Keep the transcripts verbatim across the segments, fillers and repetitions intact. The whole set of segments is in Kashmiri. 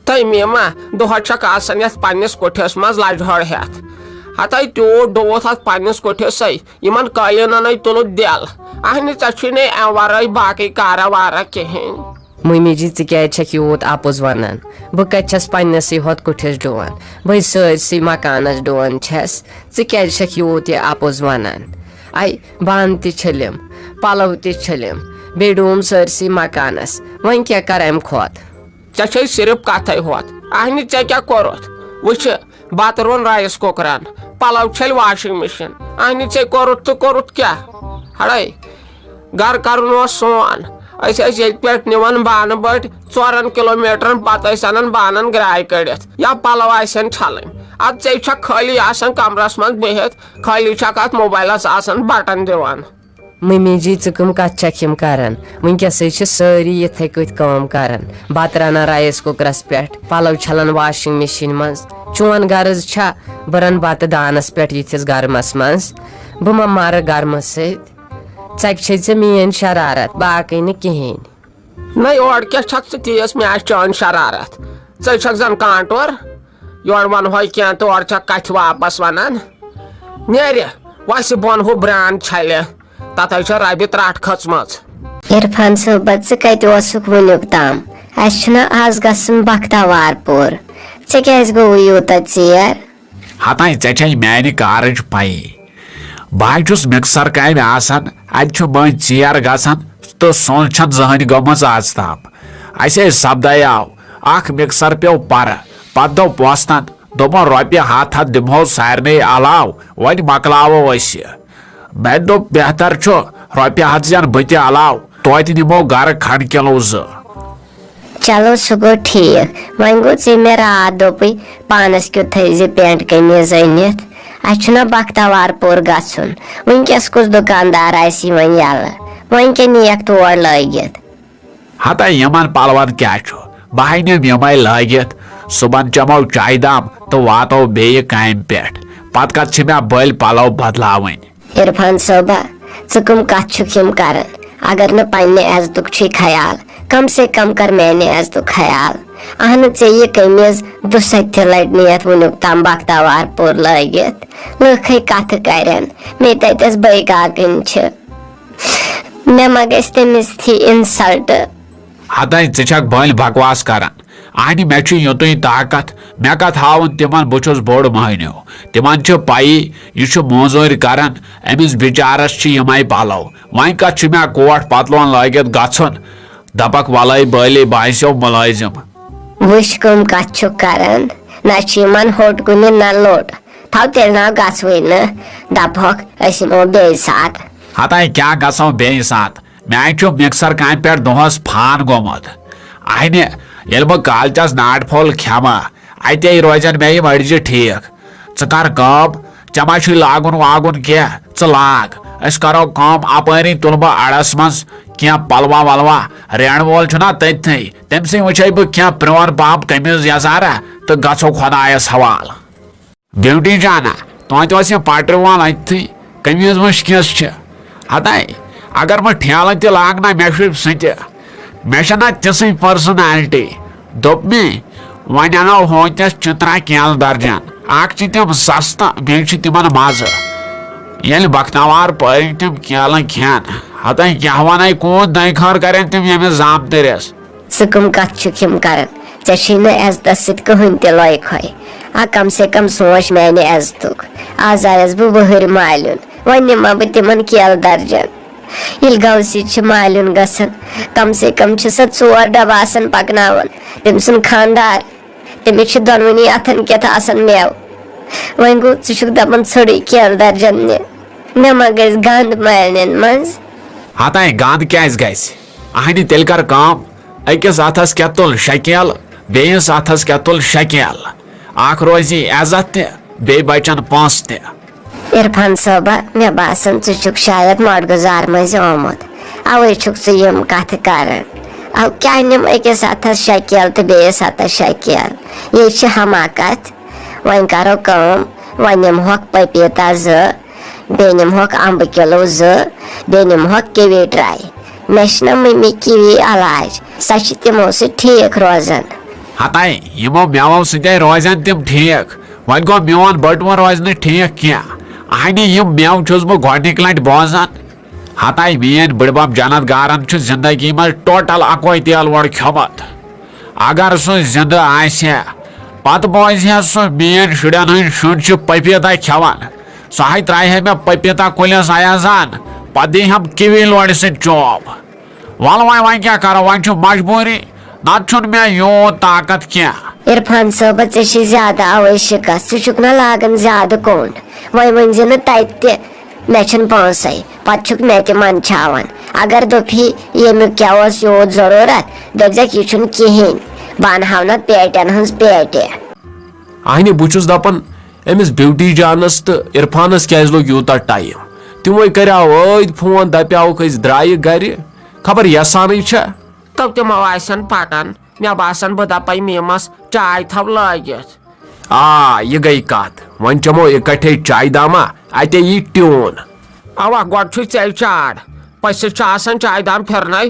تہٕ میٖما، دۄہَس چھَکھ آسان یَتھ پنٛنِس کُٹھِس منٛز لَجہِ ہٲڑ ہٮ۪تھ۔ ہَتَے تیوٗت ڈوٗتھ اَتھ پنٛنِس کُٹھِسٕے، یِمَن قٲلیٖنَنَے تُلُتھ دٮ۪ل۔ اَہنہِ، ژےٚ چھُے نَے اَمہِ وَرٲے باقٕے کارا وارا کِہیٖنۍ۔ مٔمی جی، ژٕ کیٛازِ چھَکھ یوٗت اَپُز وَنان؟ بہٕ کَتہِ چھَس پنٛنِسٕے ہوت کُٹھِس ڈوٗن؟ بہٕ ہے سٲرسٕے مکانَس ڈوٗن چھَس۔ ژٕ کیٛازِ چھَکھ یوٗت یہِ اَپُز وَنان؟ اَے، بانہٕ تہِ چھٔلِم، پَلَو تہِ چھٔلِم، بیٚیہِ ڈوٗم سٲرسٕے مکانَس۔ وۄنۍ کیٛاہ کَرٕ اَمہِ کھۄتہٕ؟ ژےٚ چھے صرف کتھے ہوت۔ اہنہِ، ژےٚ کیٛاہ کوٚرُتھ؟ وٕچھِ، بتہٕ روٚن رایس کُکرن، پلو چھٔلۍ واشنگ مشین۔ اہنہِ، ژےٚ کوٚرُتھ تہٕ کوٚرُتھ کیٛاہ؟ ہڑے، گرٕ کرُن اوس سون۔ أسۍ ٲسۍ ییٚتہِ پٮ۪ٹھ نِوان بانہٕ بٔٹۍ ژورن کلومیٹرن، پتہٕ ٲسۍ انان بانن گراے کٔڑِتھ یا پلو آسن چھلٕنۍ۔ ادٕ ژےٚ چھکھ خٲلی آسان کمرس منٛز بِہِتھ، خٲلی چھکھ اتھ موبایلس آسان بٹن دِوان۔ مٔمی جی، ژٕ کٕم کَتھ چھَکھ یِم کَران؟ وٕنکیٚسٕے چھِ سٲری یِتھَے کٔٹھۍ کٲم کَران۔ بَتہٕ رَنان رایِس کُکرَس پٮ۪ٹھ، پَلَو چھَلان واشِنٛگ مِشیٖن منٛز۔ چون غرض چھا بہٕ رَنہٕ بَتہٕ دانَس پٮ۪ٹھ یِتھِس گرمَس منٛز؟ بہٕ ما مَرٕ گرمہٕ سۭتۍ؟ ژَکہِ چھے ژےٚ میٛٲنۍ شرارت، باقٕے نہٕ کِہیٖنۍ۔ نَے، اورٕ کیٛاہ چھَکھ ژٕ تیٖژ؟ مےٚ آسہِ چٲنۍ شرارت۔ ژٕ چھَکھ زَن کانٛٹور، یورٕ وَنہوے کینٛہہ تہٕ اورٕ چھَکھ کَتھِ واپَس وَنان۔ نیرِ وَسہِ بۄن ہُہ برٛانٛد چھَلہِ، تَتھ ہے چھےٚ رَبہِ ترٛٹھ کھٔژمٕژ۔ عرفان صٲبہ، ژٕ کَتہِ اوسُکھ وٕنیُک تام؟ اَسہِ چھُنہ آز گژھُن بختاوار پوٗر۔ ژےٚ کیٛازِ گوٚوُے یوٗتاہ ژیر؟ ہتاے، ژےٚ چھے میانہِ کارٕچ پَیی۔ بہٕ ہا چھُس مِکسر کامہِ آسان، اَتہِ چھُ مٔنٛزۍ ژیر گژھان تہٕ سۄنٛد چھَنہٕ زٕہٕنۍ گٔمٕژ آز تام۔ اَسے سپدایاو، اکھ مِکسر پیوٚو پَرٕ، پتہٕ دوٚپ وۄستَن، دوٚپُن، "رۄپیہِ ہَتھ ہَتھ دِمہو سارنٕے علاوٕ، وۄنۍ مۄکلاوو أسۍ یہِ۔" مےٚ دوٚپ، "بہتر چھُ، رۄپیہِ ہَتھ زینہٕ بہٕ تہِ علاوٕ، توتہِ نِمو گرٕ کھنٛڈ کِلوٗ زٕ۔" چلو، سُہ گوٚو ٹھیٖک۔ وۄنۍ گوٚو ژےٚ مےٚ راتھ دوٚپُے، پانَس کیُتھ تھٲیزِ پینٹ قمیٖض أنِتھ۔ اَسہِ چھُنہ بختاوار پوٗر گژھُن۔ وٕنکیٚس کُس دُکاندار آسہِ یِوان یَلہٕ؟ وۄنۍ کیٛاہ نِیَکھ تور لٲگِتھ؟ ہتا یِمَن پَلوَن کیٛاہ چھُ؟ بہٕ ہَے نِم یِمَے لٲگِتھ۔ صُبحن چٮ۪مو چایہِ دام تہٕ واتو بیٚیہِ کامہِ پٮ۪ٹھ۔ پَتہٕ کَتھ چھِ مےٚ بٔلۍ پَلو بدلاوٕنۍ؟ عرفان صٲبہ، ژٕ کٕم کتھ چھُکھ یِم کران؟ اگر نہٕ پننہِ عزتُک چھُے خیال، کم سے کم کر میانہِ عزتُک خیال۔ اہنہٕ، ژےٚ یہِ قمیٖض دُسَتہِ لٹہِ نِیَتھ وٕنیُک تام بختاوار پوٗر لٲگِتھ۔ لُکھ ہے کتھٕ کرن، مےٚ تتٮ۪س بٲے کاکٕنۍ چھِ۔ مےٚ ما گژھِ تٔمِس تھی insult؟ ہتاے، ژٕ چھکھ بٔلۍ بکواس کران۔ اہنہِ، مےٚ چھُ یُتُے طاقت، مےٚ کتھ ہاوُن تِمن، بہٕ چھُس بوٚڑ مٔہنیو۔ تِمن چھِ پَیی، یہِ چھُ موٚزوٗرۍ کران، أمِس بِچارس چھِ یِمے پلو۔ وۄنۍ کتھ چھُ مےٚ کوٹ پتلون لٲگِتھ گژھُن؟ دپکھ، ولے بٲلی، بہٕ آسیو مُلٲزِم۔ وٕچھ، کٕم کتھ چھُکھ کران، نہ چھُ یِمن ہوٚٹ کُنہِ نہ لوٚٹ۔ تھاو تیٚلہِ ناو گژھوٕے نہٕ، دپہوکھ، أسۍ یِمو بیٚیہِ ساتہٕ۔ ہتاے، کیٛاہ گژھو بیٚیہِ ساتہٕ؟ مےٚ چھُ مِکسر کامہِ پٮ۪ٹھ دۄہس فان گوٚمُت۔ اہنہِ، ییٚلہِ بہٕ کالچس ناٹہِ پھوٚل کھٮ۪مہٕ، اتے روزن مےٚ یِم أڈجہِ ٹھیٖک۔ ژٕ کر کٲم، ژےٚ ما چھُے لاگُن واگُن کینٛہہ، ژٕ لاگ۔ أسۍ کرو کٲم، اپٲری تُلہٕ بہٕ اڑس منٛز کینٛہہ پلوا ولوا۔ رینہٕ وول چھُنا تٔتھٕے، تٔمۍ سٕے وٕچھے بہٕ کینٛہہ پرٛون پہم قمیٖض یزارا تہٕ گژھو خۄدایس حوالہٕ۔ بیوٹی جانا، توتہِ اوس یہِ پٹرِ وول اتھٕے، قمیٖض وٕچھ کِژھ چھِ۔ ہتاے، اگر بہٕ ٹھیلہٕ تہِ لاگہٕ نا، مےٚ چھُ سُہ تہِ۔ مےٚ چھےٚ نا تِژھٕے personality۔ دوٚپ مےٚ، وۄنۍ انو ہوتٮ۪س چترا کیلہٕ درجن۔ اکھ چھِ تِم سستہٕ، بیٚیہِ چھِ تِمن مزٕ۔ ییٚلہِ بختاوار پٲرۍ تِم کیلہٕ کھٮ۪ن، ہتاے کیٛاہ ونَے، کوٗت دۄنٛے خٲر کرن تِم ییٚمِس زامتٕرِس۔ ژٕ کٕم کتھ چھُکھ یِم کران؟ ژےٚ چھُے نہٕ عزتس سۭتۍ کٕہٕنۍ تہِ لایق ہے۔ آ، کم سے کم سونٛچ میانہِ عزتُک۔ آز آیس بہٕ وٕہٕرۍ مالیُن، وۄنۍ نِمہ بہٕ تِمن کیلہٕ درجن۔ ییٚلہِ غوثی چھِ مالیُن گژھان، کم سے کم چھِ سۄ ژور ڈبہٕ آسان پکناوان۔ تٔمۍ سُنٛد خانٛدار، تٔمِس چھِ دۄنوٕنی اتھن کٮ۪تھ آسان مٮ۪وٕ۔ وۄنۍ گوٚو، ژٕ چھُکھ دپان ژھوٚرُے کیلہٕ درجن نہِ۔ مےٚ ما گژھِ گنٛد مالنٮ۪ن منٛز؟ ہتاے، گنٛد کیٛازِ گژھِ؟ اہنہِ، تیٚلہِ کر کٲم، أکِس اتھس کٮ۪تھ تُل شےٚ کیلہٕ، بیٚیِس اتھس کٮ۪تھ تُل شےٚ کیلہٕ۔ اکھ روزی عزت تہِ، بیٚیہِ بچن پونٛسہٕ تہِ۔ عرفان صٲبہ، مےٚ باسان، ژٕ چھُکھ شاید مۄٹھ گُزار مٔنٛزۍ آمُت، اوے چھُکھ ژٕ یِم کتھٕ کران۔ او، کیٛاہ نِم أکِس اتھس شےٚ کیلہٕ تہٕ بیٚیِس اتھس شےٚ کیلہٕ؟ یے چھِ حماقت۔ وۄنۍ کرو کٲم، وۄنۍ نِمہوکھ پپیٖتا زٕ، بیٚیہِ نِمہوکھ امبہٕ کِلوٗ زٕ، بیٚیہِ نِمہوکھ کِوی ٹرٛے۔ مےٚ چھِنہ مٔمی کِوی علاج، سۄ چھِ تِمو سۭتۍ ٹھیٖک روزان۔ ہتاے، یِمو مٮ۪وو سۭتۍ روزن تِم ٹھیٖک۔ وۄنۍ گوٚو میون بٔٹوٕ روزِ نہٕ ٹھیٖک کینٛہہ۔ اہنہِ، یِم مٮ۪وٕ چھُس بہٕ گۄڈنِکۍ لٹہِ بوزان۔ ہتاے، میٲنۍ بٕڈبب جنت گارن چھُ زندگی منٛز ٹوٹل اکوے تیل وۄڑ کھیوٚمُت۔ اگر سُہ زندٕ آسہِ ہا، پتہٕ بوزِ ہا سُہ میٲنۍ شُرٮ۪ن ہٕنٛدۍ شُرۍ چھِ پپیٖتا کھٮ۪وان۔ سُہ ہاے ترٛایہِ ہا مےٚ پپیٖتا کُلِس ایازان، پتہٕ دِیہِ ہم کِوی لورِ سۭتۍ چوب۔ ولہٕ وۄنۍ، وۄنۍ کیٛاہ کرو، وۄنۍ چھُ مجبوٗری، نتہٕ چھُنہٕ مےٚ یوٗت طاقت کینٛہہ۔ عرفان صٲبہ، ژےٚ چھے زیادٕ اوے شِکست، ژٕ چھُکھ نہ لاگان زیادٕ کوٚنٛڈ۔ وۄنۍ ؤنۍ زِ نہٕ تتہِ تہِ، مےٚ چھِنہٕ پونٛسَے، پتہٕ چھُکھ مےٚ تہِ منٛدچھاوان۔ اگر دوٚپھی، ییٚمیُک کیٛاہ اوس یوٗت ضروٗرت، دٔپزٮ۪کھ، یہِ چھُنہٕ کِہیٖنۍ، بہٕ انہٕ ہاو نتہٕ پیٹٮ۪ن ہٕنٛز پیٹہِ۔ اہنہِ، بہٕ چھُس دپان، أمِس بیوٹی جانس تہٕ عرفانس کیٛازِ لوٚگ یوٗتاہ ٹایم؟ تِموے کریاو ٲدۍ فون، دپیاوُکھ، أسۍ درٛایہِ گرِ، خبر یژھانٕے چھا۔ تو تِمو آسن پٹان، مےٚ باسان، بہٕ دپے میٖمس، چاے تھاو لٲگِتھ۔ آ، یہِ گٔے کتھ۔ وۄنۍ چمو اِکٹھے چایہِ دامہ، اتے یی ٹیوٗن۔ اوا، گۄڈٕ چھُے ژےٚ چاڑ۔ پٔژھِس چھُ آسان چایہِ دام پھِرنے۔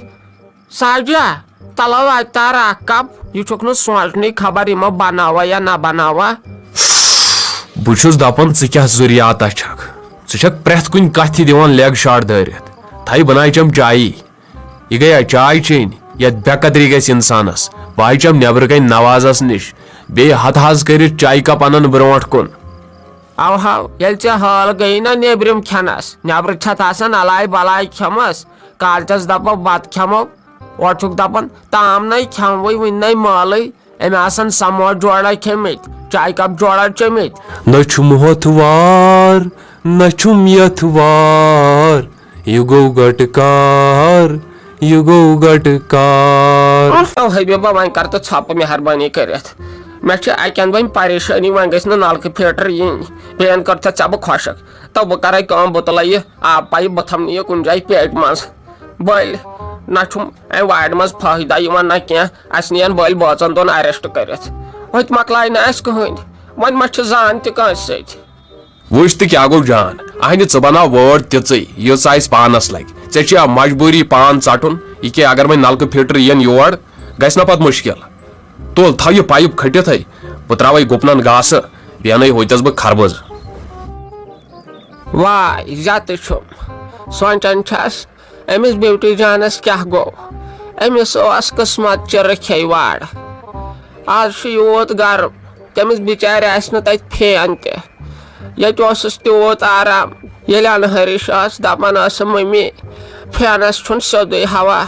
ساجہ، تلو اتہِ تار اکھ کپ۔ یہِ چھُکھ نہٕ سونچنٕے، خبر یِمو بناوا یا نہ بناوا۔ بہٕ چھُس دپان، ژٕ کیٛاہ ذُریاتا چھکھ؟ ژٕ چھکھ پرٛٮ۪تھ کُنہِ کتھِ دِوان لیگ شاٹ دٲرِتھ۔ تھایہِ بناے چم چایی۔ یہِ گٔیا چاے چیٚنۍ، یتھ بے قدری گژھِ انسانس۔ بہٕ ہاے چم نیبرٕ کنۍ نوازس نِش، بیٚیہِ ہتہٕ حظ کٔرِتھ چایہِ کپ انان برونٹھ کُن۔ اوہو، ییٚلہِ ژےٚ حال گٔیی نا نیبرِم کھٮ۪نس، نیبرٕ چھتھ آسان الاے بلاے کھٮ۪مس، کالچس دپو بتہٕ کھٮ۪مو، اورٕ چھُکھ دپان تام نے کھٮ۪موٕے، وُنہِ نے مٲلٕے، أمۍ آسن سموسہٕ جوڑا کھیٚمٕتۍ، چایہِ کپ جوڑا چیٚمٕتۍ۔ نہ چھُم ہۄتھ وار، نہ چھُم یتھ وار، یہِ گوٚو گٹہٕ کار، یہِ گوٚو گٹہٕ کار۔ او حبیبہ، وۄنۍ کر تہٕ ژھۄپہٕ مہربٲنی کٔرِتھ۔ مےٚ چھِ اکہِ اندٕ وۄنۍ پریشٲنی، وۄنۍ گژھِ نہٕ نلکہٕ فلٹر یِنۍ۔ بیٚیہِ اندٕ کٔر تہٕ ژےٚ بہٕ خۄشک۔ تو بہٕ کرے کٲم، بہٕ تُلے یہِ آب پایپ، بہٕ تھاونہٕ یہِ کُنہِ جایہِ پیٹہِ منٛز۔ بٔلۍ نہ چھُم امہِ وارِ منٛز فٲیدٕ یِوان نہ کینٛہہ، اسہِ نِین بٔلۍ بٲژن دۄن ارسٹ کٔرِتھ۔ ہوٚتہِ مۄکلاے نہٕ اسہِ کٕہٕنۍ، وۄنۍ ما چھِ زان تہِ کٲنٛسہِ سۭتۍ۔ وٕچھ تہٕ کیٛاہ گوٚو جان، اہنہِ ژٕ بناو وٲر تِژٕے، ییٖژ اسہِ پانس لگہِ۔ ژےٚ چھےٚ مجبوٗری پان ژٹُن، یہِ کیٛاہ اگر وۄنۍ نلکہٕ فلٹر یِین یور، گژھِ نا پتہٕ مُشکل؟ تُل، تھاو یہِ پایپ کھٔٹِتھٕے، بہٕ ترٛاوَے گُپنَن گاسہٕ، بیٚیہِ اَنَے ہوٚتٮ۪س بہٕ خربٕز۔ واے، زیادٕ چھُم۔ سونٛچان چھَس، أمِس بیوٹی جانَس کیٛاہ گوٚو؟ أمِس اوس قٕسمت چِرٕ کھے واڑ۔ آز چھُ یوٗت گرم، تٔمِس بِچارِ آسہِ نہٕ تَتہِ فین تہِ۔ ییٚتہِ اوسُس تیوٗت آرام، ییٚلہِ اَنہٕ ہرِش ٲس، دَپان ٲسٕم، "مٔمی، فینَس چھُنہٕ سیوٚدُے ہوا،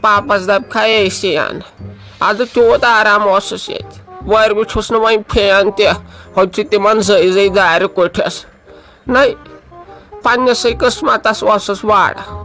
پاپَس دَپکھا اے سی اَن۔" اَدٕ تیوٗت آرام اوسُس ییٚتہِ۔ وٲرۍ وٕچھُس نہٕ وۄنۍ فین تہِ، ہوٚتہِ چھِ تِمَن زٕے زٕے دارِ کُٹھِس۔ نَے، پنٛنِسٕے قٕسمَتَس اوسُس واڑٕ۔